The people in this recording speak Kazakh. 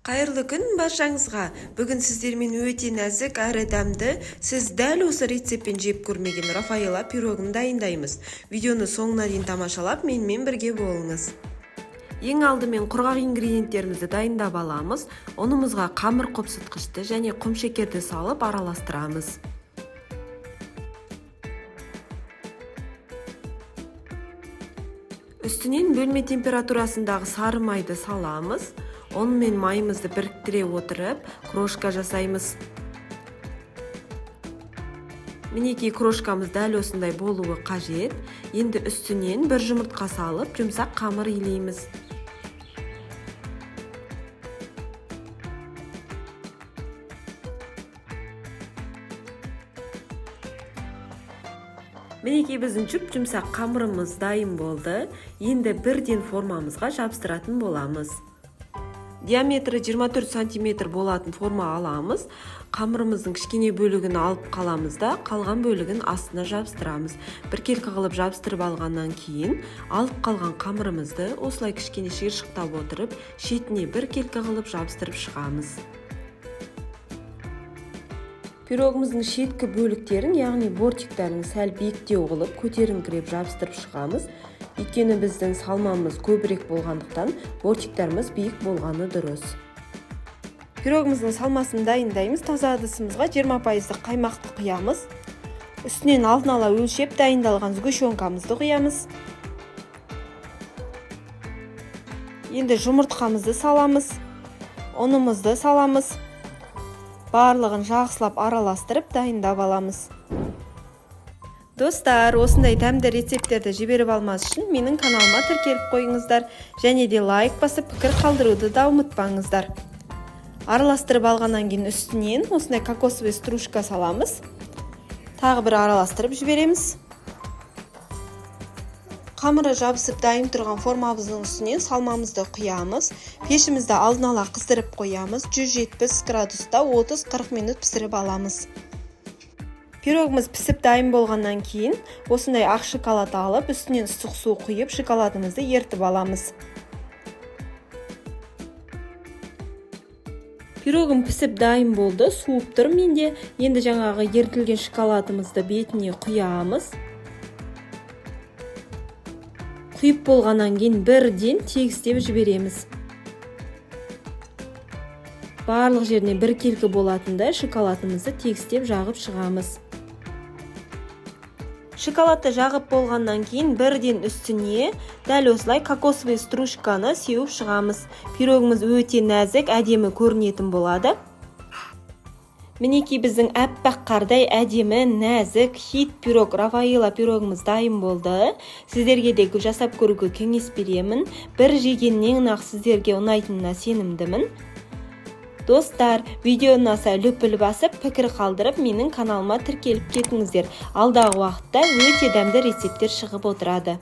Қайырлы күн баршаңызға! Бүгін сіздермен өте нәзік әрі дәмді, сіз дәл осы рецептпен жеп көрмеген Рафаэлло пирогын дайындаймыз. Видеоны соңына дейін тамашалап, менімен бірге болыңыз. Ең алдымен құрғақ ингредиенттерімізді дайындап аламыз. Ұнымызға қамыр қопсытқышты және құмшекерді салып араластырамыз. Үстінен бөлме температурасындағы сары майды саламыз. Ұн мен майымызды біріктіре отырып, крошка жасаймыз. Мінекей, крошкамыз дәл осындай болуы қажет. Енді үстінен бір жұмыртқа салып, жұмсақ қамыр илейміз. Мінекей, біздің жұп-жұмсақ қамырымыз дайын болды. Енді бірден формамызға жабыстыратын боламыз. Диаметрі 24 сантиметр болатын форма аламыз. Қамырымыздың кішкене бөлігін алып қаламыз да, қалған бөлігін астына жабыстырамыз. Біркелкі қылып жабыстырып алғаннан кейін, алып қалған қамырымызды осылай кішкене шиыршықтап отырып, шетіне біркелкі қылып жабыстырып шығамыз. Пирогымыздың шеткі бөліктерін, яғни бортиктерін сәл биіктеу қылып, көтеріңкіреп жабыстырып шығамыз. Өйткені біздің салмамыз көбірек болғандықтан, бортиктарымыз биік болғаны дұрыс. Пирогымыздың салмасын дайындаймыз. Таза ыдысымызға 20% қаймақты құямыз. Үстінен алдын ала өлшеп дайындалған сгущенкамызды құямыз. Енді жұмыртқамызды саламыз, ұнымызды саламыз. Барлығын жақсылап араластырып дайындап аламыз. Достар, осындай дәмді рецепттерді жіберіп алмас үшін менің каналыма тіркеліп қойыңыздар және де лайк басып, пікір қалдыруды да ұмытпаңыздар. Араластырып алғаннан кейін үстінен осындай кокосовый стружка саламыз. Тағы бір араластырып жібереміз. Қамыры жабысып дайын тұрған формамыздың үстінен салмамызды құямыз. Пешімізді алдын ала қыздырып қоямыз. 170 градуста 30-40 минут пісіріп аламыз. Пирогымыз пісіп дайын болғаннан кейін осындай ақ шоколад алып, үстінен ыстық су құйып, шоколадымызды ерітіп аламыз. Пирогым пісіп дайын болды, суып тұр менде. Енді жаңағы ерітілген шоколадымызды бетіне құямыз. Құйып болғаннан кейін бірден тегістеп жібереміз. Барлық жеріне біркелкі болатындай шоколадымызды тегістеп жағып шығамыз. Шоколадты жағып болғаннан кейін бірден үстіне дәл осылай кокосовый стружканы сеуіп шығамыз. Пирогымыз өте нәзік, әдемі көрінетін болады. Мінекей, біздің аппақ қардай әдемі, нәзік хит пирог, Рафаэлло пирогымыз дайын болды. Сіздерге де жасап көруге кеңес беремін. Бір жегеннен ақ сіздерге ұнайтынына сенімдімін. Достар, видео ұнаса, лүпіл басып, пікір қалдырып, менің каналыма тіркеліп кетіңіздер. Алдағы уақытта өте дәмді рецепттер шығып отырады.